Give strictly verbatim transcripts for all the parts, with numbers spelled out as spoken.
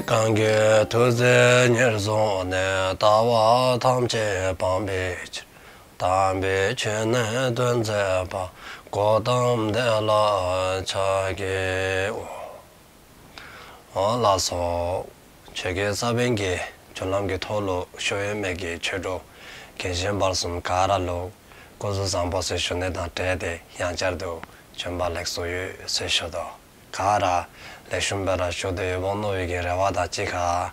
གང་གིས་ཐུགས་བརྩེ་ཉེར་བཟུང་ནས། ལྟ་བ་ཐམས་ཅད་སྤང་བའི་ཕྱིར། དམ་པའི་ཆོས་ནི་སྟོན་མཛད་པ། གཽ་ཏམ་དེ་ལ་ཕྱག་འཚལ་ལོ། འོང་ལགས་སོ། ཆོས་ཀྱི་ས་བོན་གྱི་རྒྱུན་ལམ་གྱི་ཐོག་ལུ་བཞུགས་ཡོད་མི་གི་ཆོས་གྲོགས་རྒན་གཞོན་བར་གསུམ་ག་ར་ལུ་སྐུ་གཟུགས་བཟང་པོ་ཟེར་ཞུ་ནི་དང་འབྲེལ་ཏེ་ཡང་བསྐྱར་དུ་བྱོན་པ་ལེགས་སོ་ཡོད་ཟེར་ཞུ་དོ། ག་ར་ལེགས་ཤོམ་སྦེ་ར་བཞུགས་ཏེ་ཡོདཔ་འོང་མནོ་བའི་གི་རེ་བ་དང་གཅིག་ཁར་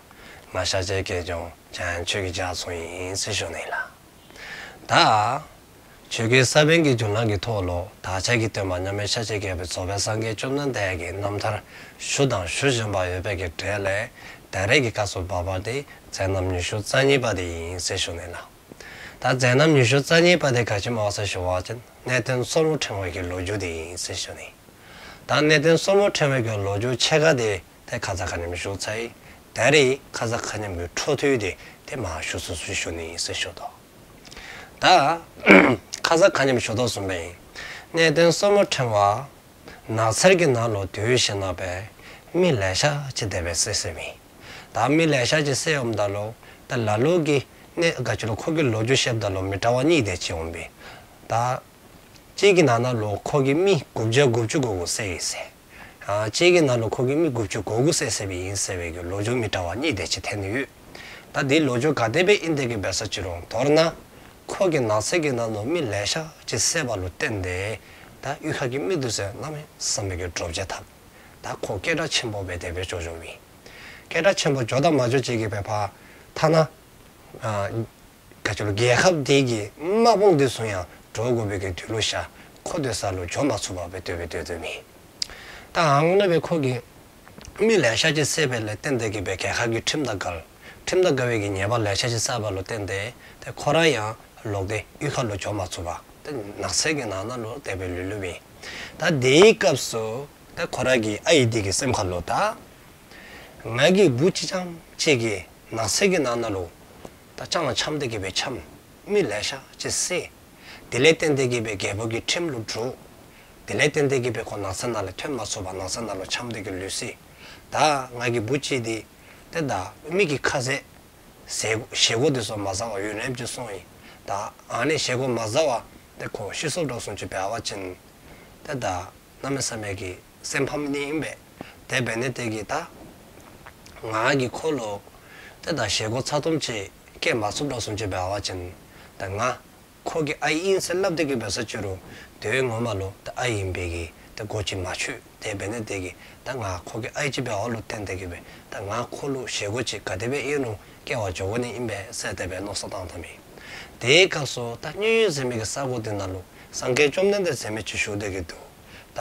ང་ཤཱཀྱའི་དགེ་སློང་འཇམ་དབྱངས་ཆོས་ཀྱི་རྒྱ་མཚོ་ཨིན་ཟེར་ཞུ་ནི་ལགས། ད་ཆོས་ཀྱི་ས་བོན་གྱི་རྒྱུན་ལམ་གྱི་ཐོག་ལུ་བདག་ཅག་གི་སྟོན་པ་མཉམ་མེད་ཤཱཀྱའི་རྒྱལ་པོ་རྫོགས་པའི་སངས་རྒྱས་བཅོམ་ལྡན་འདས་ཀྱི་རྣམ་ཐར་ཞུ་དང་ཞུ་བཞིན་པ་ཡོད་པའི་གི་གྲས་ལས་ད་རེས་ཀྱི་སྐབས་སུ་བབ་པ་དེ་མཛད་རྣམ་ཉི་ཤུ་རྩ་གཉིས་པ་དེ་ཨིན་ཟེར་ཞུ་ནི་ལགས། ད་མཛད་རྣམ་ཉི་ཤུ་རྩ་གཉིས་པ་དེ་ག་ཅི་སྨོ་ཟེར་ཞུ་བ་ཅིན་གནས་བརྟན་སོར་མོ་ཕྲེང་བ་གི་ལོ་རྒྱུས་དེ་ཨིན་ཟེར་ཞུ་ནི། ད་གནས་བརྟན་སོར་མོ་ཕྲེང་བའི་གི་ལོ་རྒྱུས་ཕྱེད་ཀ་དེ་ཏེ་ཁ་ཙ་ཁ་ཉིནམ་ཞུ་ཚར་ཡི། ད་རེས་ཁ་ཙ་ཁ་ཉིནམ་གི་འཕྲོ་མཐུད་དེ་ཏེ་མར་ཞུ་ཚུགས་ཚུགས་ཞུ་ནི་ཨིན་ཟེར་ཞུ་དོ། ད་ཁ་ཙ་ཁ་ཉིནམ་ཞུ་དོ་བཟུམ་སྦེ་ཨིན། གནས་བརྟན་སོར་མོ་ཕྲེང་བ་ནགས་ཚལ་གྱི་ནང་ལུ་སྡོད་ཞིནམ་ལས་མི་ལེ་ཤ་ཅིག་དེ་སྦེ་བསད་བསདཔ་ཨིན། ད་མི་ལེ་ཤ་ཅིག་བསདཔ་ད་ལུ་ད་ལ་ལུ་གིས་གནས་ག་ཅི་ལོ་ཁོ་གི་ལོ་རྒྱུས་བཤདཔ་ད་ལུ་མི་འདྲ་བ་གཉིས་དེ་ཅིག་འོང་པས། ད་གཅིག་གི་ནང་ན་ལུ་ཁོ་གིས་མི་དགུ་བརྒྱ་དགུ་བཅུ་གོ་དགུ་བསད་ཡི་ཟེར། ཨ་གཅིག་གི་ནང་ལུ་ཁོ་གིས་མི་དགུ་བཅུ་གོ་དགུ་བསད་བསདཔ་ཨིན་ཟེར་བའི་གི་ལོ་རྒྱུས་མི་འདྲ་བ་གཉིས་དེ་ཅིག་ཐོན་ནི་ཡོད། ད་དེའི་ལོ་རྒྱུས་ག་དེ་སྦེ་ཨིན་དེ་གི་འབད་ས་ཅི་རུང་མདོར་ན་ཁོ་གིས་ནགས་ཚལ་གྱི་ནང་ལུ་མི་ལེ་ཤ་ཅིག་བསདཔ་ལུ་བརྟེན་ཏེ་ད་གཡུས་ཁ་གི་མི་འདི་ཚུ་གནམ་མེད་ས་མེད་ཀྱི་འདྲོག་བྱེལ་འཐབ། ད་ཁོ་སྐད་གྲགས་ཆེན་པོ་སྦེ་དེ་སྦེ་འགྱོ་འགྱོཝ་ཨིན། སྐད་གྲགས་ཆེན་པོ་འགྱོ་དང་མ་འགྱོ་ཅིག་གི་འབད་བ་ཐ་ན་ཨ་ག་ཅི་ལོ་རྒྱལ་ཁབ་དེ་གི་དམག་དཔུང་དེ་ཚུ་ཡང་འདྲོག་དགོ་པའི་གི་དུས་ལུ་ཤར། ཁོ་སྡོད་ས་ལུ་འགྱོ་མ་ཚུགས་པར་སྦེ་སྡོད་སྦེ་སྡོད་སྡོདཔ་ཨིན། ད་ཨ་ནི་སྦེ་ཁོ་གིས་མི་ལེ་ཤ་ཅིག་བསདཔ་ལས་བརྟེན་ཏེ་གི་སྦེ་རྒྱལ་ཁབ་ཀྱི་ཁྲིམས་དང་འགལ། ཁྲིམས་དང་འགལ་བའི་གི་ཉེས་པ་ལེ་ཤ་ཅིག་བསགས་པ་ལུ་བརྟེན་ཏེ་ཏེ་ཁོ་ར་ཡང་ལོག་སྟེ་གཡུས་ཁ་ལུ་འགྱོ་མ་ཚུགས་པར་ཏེ་ནགས་ཚལ་གྱི་ནང་ན་ལུ་དེ་སྦེ་ལུས་ལུསཔ་ཨིན། ད་དེའི་སྐབས་སུ་ད་ཁོ་ར་གི་ཨའི་དེ་གི་སེམས་ཁ་ལུ་ད་ང་གི་བུ་གཅིག་རྐྱངམ་གཅིག་གིས་ནགས་ཚལ་གྱི་ནང་ན་ལུ་ད་ལྕང་ལ་འཁྱམས་ཏེ་གི་སྦེ་འཁྱམས། མི་ལེ་ཤ་ཅིག་བསད། དེ་ལས་བརྟེན་ཏེ་གི་སྦེ་རྒྱལ་པོ་གི་ཁྲིམས་ལུ་འདྲོག། དེ་ལས་བརྟེན་ཏེ་གི་སྦེ་ཁོ་ནགས་ཚལ་ནང་ལས་ཐོན་མ་ཚུགས་པར་ནགས་ཚལ་ནང་ལུ་འཁྱམས་ཏེ་གི་ལུས་སོ་ཡི། ད་ང་གི་བུ་གཅིག་འདི་ཏེ་ད་མི་གི་ཁ་ཟས་བཞེས་སྒོ་དེ་ཚུ་མ་བཟའ་བར་ཡུན་རིངམོ་ཅིག་སོང་ཡི། ད་ཨ་ནི་བཞེས་སྒོ་མ་བཟའ་བར་ཏེ་ཁོ་ཤི་སོཔ་འདྲཝ་བཟུམ་ཅིག་འབད་བ་ཅིན་ཏེ་ད་གནམ་མེད་ས་མེད་ཀྱི་སེམས་ཕམ་ནི་ཨིན་པས། དེ་འབད་ནི་དེ་གིས་ད་ང་གིས་ཁོ་ལུ་ཏེ་ད་བཞེས་སྒོ་ཚ་ཏོམ་ཅིག་བསྐྱལ་མ་ཚུགསཔ་འདྲཝ་བཟུམ་ཅིག་འབད་བ་ཅིན་ད་ང་ཁོ་གི་ཨའི་ཨིན་ཟེར་སླབ་སྟེ་གི་འབད་ས་ཅི་རུང་དོན་ངོ་མ་ལུ་ད་ཨའི་ཨིན་པའི་གི་ད་གོ་ཅིག་མ་ཆོད། དེ་འབད་ནི་དེ་གིས་ད་ང་ཁོ་གི་ཨའི་ཅིག་འབདཝ་ལུ་བརྟེན་ཏེ་གི་སྦེ་ད་ང་ཁོ་ལུ་བཞེས་སྒོ་ཅིག་ག་དེ་སྦེ་ཨིན་རུང་བསྐྱལ་བར་འགྱོ་དགོ་ནི་ཨིན་པས་ཟེར་དེ་སྦེ་མནོ་བསམ་བཏང་བཏངམ་ཨིན། དེའི་སྐབས་སུ་ད་མཉན་ཡོད་ཟེར་མི་གི་ས་གོ་དེ་ནང་ལུ་སངས་རྒྱས་བཅོམ་ལྡན་འདས་ཟེར་མི་ཅིག་བཞུགས་ཏེ་གི་འདུག། ད་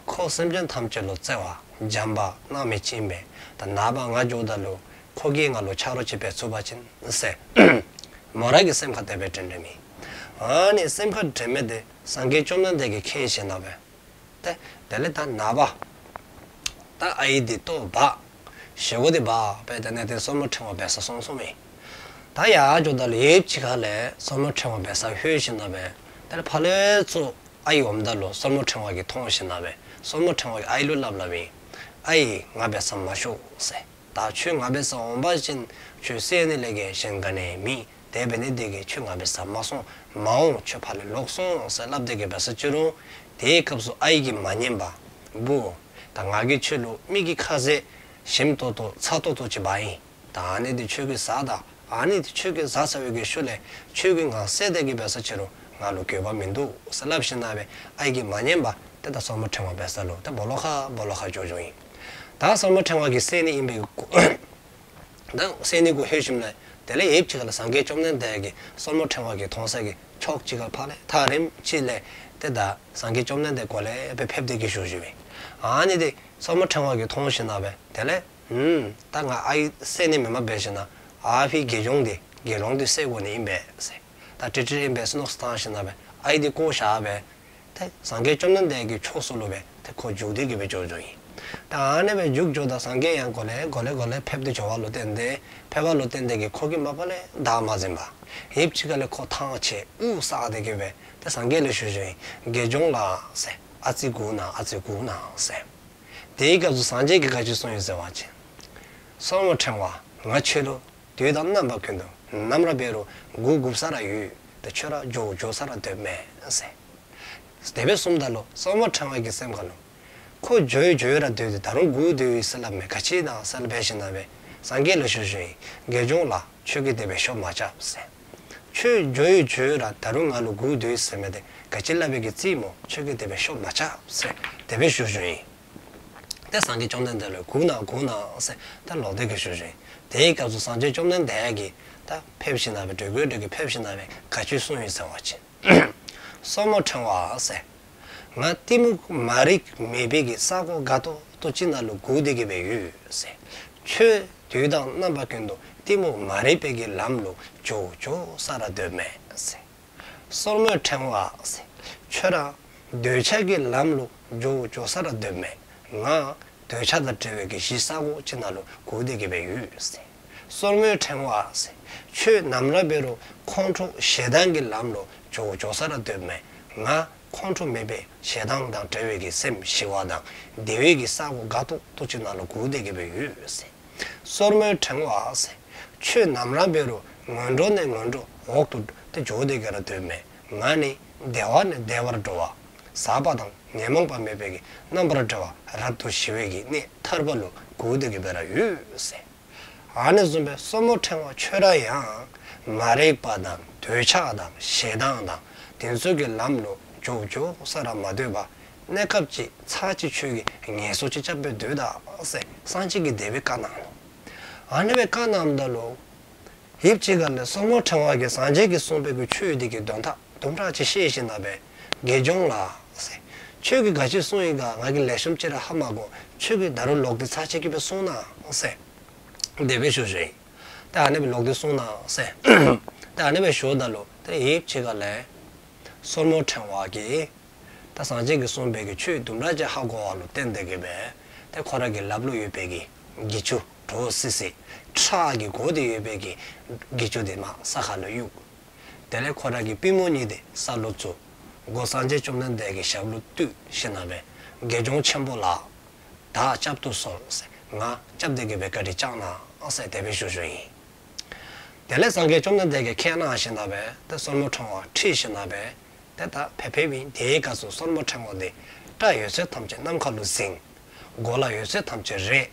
ཁོ་སེམས་ཅན་ཐམས་ཅད་ལུ་བརྩེ་བ་བྱམས་པ་སྣང་མེད་ཅིག་ཨིན་པས། ད་ནངས་པ་ང་འགྱོཝ་ད་ལུ་ཁོ་གིས་ང་ལུ་ཆ་རོགས་ཅིག་འབད་ཚུགས་པ་ཅིན་ཟེར་མོ་ར་གི་སེམས་ཁར་དེ་སྦེ་དྲན་དྲནམ་ཨིན། ཨ་ནི་སེམས་ཁར་དྲན་མི་དེ་སངས་རྒྱས་བཅོམ་ལྡན་འདས་ཀྱིས་མཁྱེན་ཞིནམ་ལས་ཏེ་དེ་ལས་ད་ནངས་པ་ད་ཨའི་འདི་ལྟོ་འབག། བཞེས་སྒོ་འདི་འབག་སྦེ་ད་གནས་བརྟན་སོར་མོ་ཕྲེང་བ་འབད་སར་སོང་སོངམ་ཨིན། ད་ཡར་འགྱོཝ་ད་ལུ་ཡུདཔ་ཅིག་ཁ་ལས་སོར་མོ་ཕྲེང་བ་འབད་སར་ལྷོད་ཞིནམ་ལས་ཏེ་ཕར་ལས་ཚུར་ཨའི་འོངམ་ད་ལུ་སོར་མོ་ཕྲེང་བ་གིས་མཐོང་ཞིནམ་ལས་སོར་མོ་ཕྲེང་བ་གིས་ཨའི་ལུ་སླབ་སླབ་ཨིན། ཨའི་ང་འབད་སར་མ་ཤོག་ཟེར། ད་ཁྱོད་ང་འབད་སར་འོང་པ་ཅིན་ཁྱོད་བསད་ནི་ལས་བརྒལ་གཞན་ག་ནི་མེད། དེ་འབད་ནི་དེ་གིས་ཁྱོད་ང་འབད་སར་མ་སོང་། མ་འོང་། ཁྱོད་ཕར་ལས་ལོག་སོང་ཟེར་སླབ་སྟེ་གི་འབད་སར་ཅི་རུང་དེའི་སྐབས་སུ་ཨའི་གིས་མ་ཉན་པར་བུ་ད་ང་གིས་ཁྱོད་ལུ་མི་གི་ཁ་ཟས་ཞིམ་ཏོག་ཏོ་ཚ་ཏོག་ཏོ་ཅིག་འབག་ཨིན། ད་ཨ་ནི་འདི་ཁྱོད་ཀྱིས་བཟའ་ད། ཨ་ནི་འདི་ཁྱོད་ཀྱིས་བཟའ་ཚར་བའི་གི་ཤུལ་ལས་ཁྱོད་ཀྱིས་ང་བསད་དེ་གི་འབད་སར་ཅི་རུང་ང་ལུ་འགྱོད་པ་མིན་འདུག་ཟེར་སླབ་ཞིནམ་ལས་ཨའི་གིས་མ་ཉན་པར་ཏེ་ད་སོར་མོ་ཕྲེང་བ་འབད་སར་ལུ་ཏེ་སྦོ་ལོགས་ཁར་སྦོ་ལོགས་ཁར་འགྱོ་འགྱོཝ་ཨིན། ད་སོར་མོ་ཕྲེང་བ་གིས་བསད་ནི་ཨིན་པའི་གི་ད་བསད་ནི་གུ་ལྷོད་ཞིནམ་ལས་དེ་ལས་ཡུདཔ་ཅིག་ཁ་ལས་སངས་རྒྱས་བཅོམ་ལྡན་འདས་ཀྱིས་སོར་མོ་ཕྲེང་བ་གིས་མཐོང་ས་གི་ཕྱོགས་ཅིག་ཁར་ཕར་ལས་ཐག་རིངམོ་ཅིག་ལས་ཏེ་ད་སངས་རྒྱས་བཅོམ་ལྡན་འདས་གོ་ལེ་སྦེ་ཕེབས་ཏེ་གི་བཞུགས་བཞུགསཔ་ཨིན། ཨ་ནི་འདི་སོར་མོ་ཕྲེང་བ་གིས་མཐོང་ཞིནམ་ལས་དེ་ལས་ཨུམ་ད་ང་ཨའི་བསད་ནི་མེནམ་འབད་ཞིནམ་ལས་ཨ་ཕི་དགེ་སློང་འདི་དགེ་སློང་འདི་བསད་དགོ་ནི་ཨིན་པས་ཟེར། ད་ཀྲིག་ཀྲི་ཨིན་པས་ཟེར་མནོ་བསམ་བཏང་ཞིནམ་ལས་ཨའི་འདི་བཀོ་བཞག་སྦེ་ཏེ་སངས་རྒྱས་བཅོམ་ལྡན་འདས་ཀྱི་ཕྱོགས་སུ་ལུ་སྦེ་ཏེ་ཁོ་རྒྱུག་སྟེ་གི་སྦེ་འགྱོ་འགྱོཝ་ཨིན། ད་ཨ་ནི་སྦེ་རྒྱུག་འགྱོཝ་ད་སངས་རྒྱས་ཡང་གོ་ལེ་གོ་ལེ་གོ་ལེ་ཕེབས་ཏེ་འགྱོ་བ་ལུ་བརྟེན་ཏེ་ཕེབས་པ་ལུ་བརྟེན་ཏེ་གི་ཁོ་གིས་མ་པ་ལས་བདའ་མ་ཟུན་པར་ཡུདཔ་ཅིག་ཁ་ལས་ཁོ་ཐང་ཆད་དབུགས་བསགས་ཏེ་གི་སྦེ་ཏེ་སངས་རྒྱས་ལུ་ཞུ་ཞུཝ་ཨིན། དགེ་སློང་ལགས་ཟེར། ཨ་ཙི་སྒུག་གནང་། ཨ་ཙི་སྒུག་གནང་ཟེར། དེའི་སྐབས་སུ་སངས་རྒྱས་ཀྱིས་ག་ཅི་གསུངས་ཡི་ཟེར་བ་ཅིན་ སོར་མོ་ཕྲེང་བ་ང་ཁྱོད་ལུ་དུས་དང་རྣམ་པ་ཀུན་ཏུ་ནམ་ར་འབད་རུང་སྒུག་སྒུག་ས་ར་ཡོད། ཏེ་ཁྱོད་ར་འགྱོ་འགྱོ་ས་ར་སྡོདཔ་མས་ཟེར། དེ་སྦེ་གསུངམ་ད་ལུ་སོར་མོ་ཕྲེང་བ་གི་སེམས་ཁ་ལུ་ཁོ་འགྱོ་ཡི་འགྱོ་ཡི་ར་སྡོད་དེ་ད་རུང་སྒུག་སྡོད་ཡི་ཟེར་སླབ་མས། ག་ཅི་ཨིན་ན་ཟེར་སླབ་ཞིནམ་ལས་སངས་རྒྱས་ལུ་ཞུ་ཞུཝ་ཨིན། དགེ་སློང་ལགས་ཁྱོད་ཀྱིས་དེ་སྦེ་ཤོབ་མ་རྐྱབ་ཟེར། ཁྱོད་འགྱོ་ཡི་འགྱོ་ཡི་ར་ད་རུང་ང་ལུ་སྒུག་སྡོད་ཡི་ཟེར་མི་དེ་ག་ཅི་སླབ་པའི་གི་རྩིས་སྨོ། ཁྱོད་ཀྱིས་དེ་སྦེ་ཤོབ་མ་རྐྱབ་ཟེར་དེ་སྦེ་ཞུ་ཞུཝ་ཨིན། ཏེ་སངས་རྒྱས་བཅོམ་ལྡན་འདས་ལུ་སྒུག་གནང་སྒུག་གནང་ཟེར་ད་ལོག་སྟེ་གི་ཞུ་ཞུཝ་ཨིན། དེའི་སྐབས་སུ་སངས་རྒྱས་བཅོམ་ལྡན་འདས་ཀྱིས་ད་ཕེབས་ཞིནམ་ལས་འགྲོ་དགོ་འགྲོ་གི་ཕེབས་ཞིནམ་ལས་ག་ཅི་གསུངས་ཡི་ཟེར་བ་ཅིན། སོར་མོ་ཕྲེང་བ་ཟེར། ང་གཏི་མུག་མ་རིག་མེད་པའི་གི་ས་གོ་དགའ་ཏོག་ཏོ་ཅིག་ནང་ལུ་སྒུག་སྡོད་དེ་གི་སྦེ་ཡོད་ཟེར། ཁྱོད་དུས་དང་རྣམ་པ་ཀུན་ཏུ་གཏི་མུག་མ་རིག་པའི་གི་ལམ་ལུ་འགྱོ་འགྱོ་ས་ར་སྡོདཔ་མས་ཟེར། སོར་མོའི་ཕྲེང་བ་ཟེར། ཁྱོད་ར་འདོད་ཆགས་ཀྱི་ལམ་ལུ་འགྱོ་འགྱོ་ས་ར་སྡོདཔ་མས། ང་འདོད་ཆགས་དང་བྲལ་བའི་གི་གཞི་ས་གོ་ཅིག་ནང་ལུ་སྒུག་སྡོད་དེ་གི་སྦེ་ཡོད་ཟེར། སོར་མོའི་ཕྲེང་བ་ཟེར། ཁྱོད་ནམ་ར་འབད་རུང་ཁོང་ཁྲོ་ཞེ་སྡང་གི་ལམ་ལུ་འགྱོ་འགྱོ་ས་ར་སྡོདཔ་མས། ང་ཁོང་ཁྲོ་མེད་པའི་ཞེ་སྡང་དང་བྲལ་བའི་གི་སེམས་ཞི་བ་དང་བདེ་བའི་གི་ས་གོ་དགའ་ཏོག་ཏོ་ཅིག་ནང་ལུ་སྒུག་སྡོད་དེ་གི་སྦེ་ཡོད་ཟེར། སོར་མོའི་ཕྲེང་བ་ཟེར། ཁྱོད་ནམ་ར་འབད་རུང་ངན་འགྲོ་ནས་ངན་འགྲོ་འོག་ཏུ་ཏེ་འགྱོ་སྡོད་དེ་གི་ར་སྡོདཔ་མས། ང་ནི་བདེ་བ་ནས་བདེ་བར་འགྲོ་བ། ཟག་པ་དང་ཉོན་མོངས་པ་མེད་པའི་གི་རྣམ་པར་གྲོལ་བ་རབ་ཏུ་ཞི་བའི་གི་གནས་ཐར་པ་ལུ་སྒུག་སྡོད་དེ་གི་སྦེ་ར་ཡོད་ཟེར། ཨ་ནི་བཟུམ་སྦེ་སོར་མོ་ཕྲེང་བ་ཁྱོད་ར་ཡང་མ་རིག་པ་དང་འདོད་ཆགས་དང་ཞེ་སྡང་དང་དེ་ཚུ་གི་ལམ་ལུ་འགྱོ་འགྱོ་ས་ར་མ་སྡོད་པར་གནས་སྐབས་ཅིག་ཚར་གཅིག་ཁྱོད་ཀྱིས་ངལ་གསོ་ཅིག་རྐྱབ་སྦེ་སྡོད་ད་ཟེར་སངས་རྒྱས་ཀྱིས་དེ་སྦེ་བཀའ་གནང་ནུག། ཨ་ནི་སྦེ་བཀའ་གནངམ་ད་ལུ་ཡུདཔ་ཅིག་ཁ་ལས་སོར་མོ་ཕྲེང་བ་གིས་སངས་རྒྱས་ཀྱིས་གསུངས་པའི་གི་ཆོས་འདི་གི་དོན་དག་དུམ་གྲ་ཅིག་ཤེས་ཞིནམ་ལས་དགེ་སློང་ལགས་ཟེར། ཁྱོད་ཀྱིས་ག་ཅི་གསུངས་ཡི་ག་ང་གིས་ལེགས་ཤོམ་ཅིག་ར་ཧ་མ་གོ། ཁྱོད་ཀྱིས་ད་རུང་ལོག་སྟེ་ཚར་གཅིག་གི་སྦེ་གསུང་གནང་ཟེར། དེ་སྦེ་ཞུ་ཞུཝ་ཨིན། ཏེ་ཨ་ནི་སྦེ་ལོག་སྟེ་གསུང་གནང་ཟེར། ཏེ་ཨ་ནི་སྦེ་ཞུཝ་ད་ལུ་ཏེ་ཡུདཔ་ཅིག་ཁ་ལས་སོར་མོ་ཕྲེང་བ་གིས་ད་སངས་རྒྱས་ཀྱིས་གསུངས་པའི་གི་ཆོས་དུམ་གྲ་ཅིག་ཧ་གོ་བ་ལུ་བརྟེན་ཏེ་གི་སྦེ་ཏེ་ཁོ་ར་གི་ལགཔ་ལུ་ཡོད་པའི་གི་གྱི་ཅུང་འདྲོག་སི་སི་ཁྲག་གིས་གོས་ཏེ་ཡོད་པའི་གི་གྱི་ཅུང་དེ་མར་ས་ཁ་ལུ་གཡུགས། དེ་ལས་ཁོ་ར་གི་པུས་མོ་གཉིས་དེ་ས་ལུ་བཙུགས། མགོ་སངས་རྒྱས་བཅོམ་ལྡན་འདས་ཀྱི་ཞབས་ལུ་བཏུད་ཞིནམ་ལས་དགེ་སློང་ཆེན་པོ་ལགས། བདག་བསྐྱབ་ཏུ་གསོལ་ཟེར། ང་བསྐྱབས་ཏེ་གི་སྦེ་བཀའ་དྲིན་བསྐྱང་གནང་ཟེར་དེ་སྦེ་ཞུ་ཞུཝ་ཨིན། དེ་ལས་སངས་རྒྱས་བཅོམ་ལྡན་འདས་ཀྱིས་ཁས་གནང་ཞིནམ་ལས་ཏེ་སོར་མོ་ཕྲེང་བ་ཁྲིད་ཞིནམ་ལས་ཏེ་ད་ཕེབས་ཕེབསཔ་ཨིན། དེའི་སྐབས་སུ་སོར་མོ་ཕྲེང་བ་དེ་སྐྲ་ཡོད་ཚད་ཐམས་ཅད་ནམ་མཁའ་ལུ་གཟིངས། གོ་ལ་ཡོད་ཚད་ཐམས་ཅད་རལ།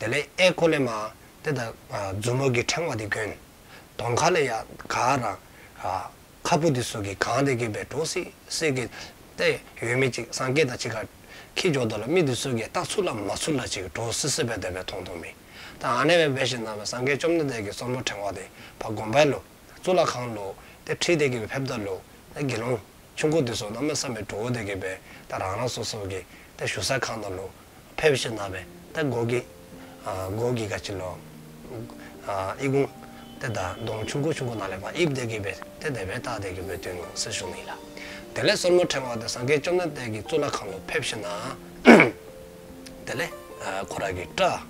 དེ་ལས་ཨོལ་ལྐོག་ལས་མར་ཏེ་ད་ཨ་མཛུབ་མོ་གི་ཕྲེང་བ་དེ་གྱོན། གདོང་ཁ་ལས་ཡར་ག་ར་ཨ་ཁ་སྤུ་དེ་ཚུ་གིས་གང་སྟེ་གི་སྦེ་འདྲོག་སི་སི་གི་ཏེ་ཡོད་མི་ཅིག་སངས་རྒྱས་དང་གཅིག་ཁར་འཁྱིད་འགྱོཝ་ད་ལུ་མི་དེ་ཚུ་གིས་ལྟ་ཚུགས་ལ་མ་ཚུགས་ལ་ཅིག་འདྲོག་སི་སི་སྦེ་དེ་སྦེ་མཐོང་མཐོངམ་ཨིན། ད་ཨ་ནི་སྦེ་འབད་ཞིནམ་ལས་སངས་རྒྱས་བཅོམ་ལྡན་འདས་ཀྱིས་སོར་མོ་ཕྲེང་བ་དེ་ཕར་དགོན་པ་ལུ་གཙུག་ལག་ཁང་ལུ་ཏེ་ཁྲིད་དེ་གི་སྦེ་ཕེབསཔ་ད་ལུ་ཏེ་དགེ་སློང་ཆུང་ཀུ་དེ་ཚུ་གནམ་མེད་ས་མེད་འདྲོག་སྟེ་གི་སྦེ་ད་རང་རང་སོ་སོ་གི་ཏེ་བཞུགས་ས་ཁང་ནང་ལུ་ཕེབས་ཞིནམ་ལས་ཏེ་མགོ་གི་ཨ་མགོ་གི་ག་ཅི་ལོ་ཨ་ཨི་ཁུང་ཏེ་ད་གདོང་ཆུང་ཀུ་ཆུང་ཀུ་ནང་ལས་ཕར་ཡིབ་སྟེ་གི་སྦེ་ཏེ་དེ་སྦེ་བལྟ་སྟེ་གི་སྦེ་སྡོད་ནུག་ཟེར་ཞུ་ནི་ལགས། དེ་ལས་སོར་མོ་ཕྲེང་བ་དེ་སངས་རྒྱས་བཅོམ་ལྡན་འདས་ཀྱི་གཙུག་ལག་ཁང་ལུ་ཕེབས་ཞིནམ་ལས་དེ་ལས་ཨ་ཁོ་ར་གི་སྐྲ་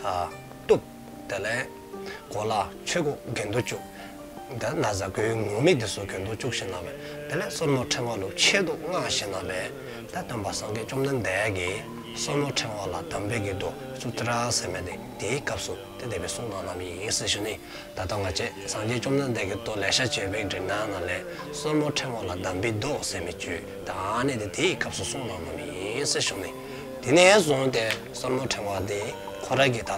ཨ་གཏུབ། དེ་ལས་གོ་ལ་ཆོས་གོས་གྱོན་དུ་བཅུག། ད་ན་བཟའ་གོས་ངུར་སྨྲིག་དེ་ཚུ་གྱོན་དུ་བཅུག་ཞིནམ་ལས་དེ་ལས་སོར་མོ་ཕྲེང་བ་ལུ་ཆེད་དུ་མངགས་ཞིནམ་ལས་ད་སྟོན་པ་སངས་རྒྱས་བཅོམ་ལྡན་འདས་ཀྱིས་སོར་མོ་ཕྲེང་བ་ལ་གདམས་པའི་གི་མདོ་སུ་ཏྲ་ཟེར་མི་དེ་དེའི་སྐབས་སུ་ཏེ་དེ་སྦེ་གསུངས་གནང་གནངམ་ཨིན་ཟེར་ཞུ་ནི། ད་ལྟོ་ང་བཅས་སངས་རྒྱས་བཅོམ་ལྡན་འདས་ཀྱི་མདོ་ལེ་ཤ་ཅིག་ཡོད་པའི་གི་ནང་ན་ལས་སོར་མོ་ཕྲེང་བ་ལ་གདམས་པའི་མདོ་ཟེར་མི་ཅིག་ད་ཨ་ནི་དེ་དེའི་སྐབས་སུ་གསུངས་གནང་གནངམ་ཨིན་ཟེར་ཞུ་ནི། དེ་ནས་བཟུང་སྟེ་སོར་མོ་ཕྲེང་བ་དེ་ཁོ་ར་གིས་ད་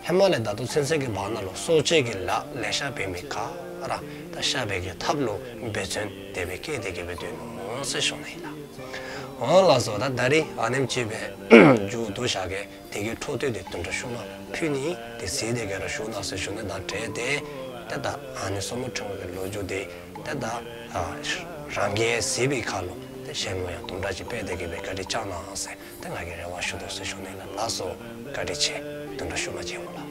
ཧེ་མ་ལས་ད་ལྟོ་ཚུན་ཚོད་ཀྱི་བར་ན་ལུ་གསོ་དཔྱད་ཀྱི་ལཱ་ལེ་ཤ་འབད་མི་ག་ར་ད་བཤགས་པའི་གི་ཐབས་ལུ་འབད་བརྩོན་དེ་སྦེ་བསྐྱེད་དེ་གི་སྦེ་སྡོད་ནུག་ཟེར་ཞུ་ནི་ལགས། འོང་ལགས་སོ། ད་ད་རིས་ཨ་ནེམ་ཅིག་སྦེ་མཇུག་བསྡུ་བཞག་གེ། དེ་གི་འཕྲོ་མཐུད་དེ་བདུན་ཕྲག་ཤུལ་མ་ཕུལ་ནི་དེ་གཟིགས་ཏེ་གི་ར་བཞུགས་གནང་ཟེར་ཞུ་ནི་དང་འབྲེལ་ཏེ་ཏེ་ད་ཨ་ནི་སོར་མོ་ཕྲེང་བ་གི་ལོ་རྒྱུས་དེ་ཏེ་ད་ཨ་རང་གིས་གཟིགས་པའི་ཁར་ལུ་ཏེ་གཞན་ལུ་ཡང་དུམ་གྲ་ཅིག་སྤེལ་ཏེ་གི་སྦེ་བཀའ་དྲིན་བསྐྱང་གནང་ཟེར་ཏེ་ང་གིས་རེ་བ་ཞུ་དོ་ཟེར་ཞུ་ནི་ལགས། ལགས་སོ། བཀའ་དྲིན་ཆེ། བདུན་ཕྲག་ཤུལ་མ་མཇལ་འོང་ལགས།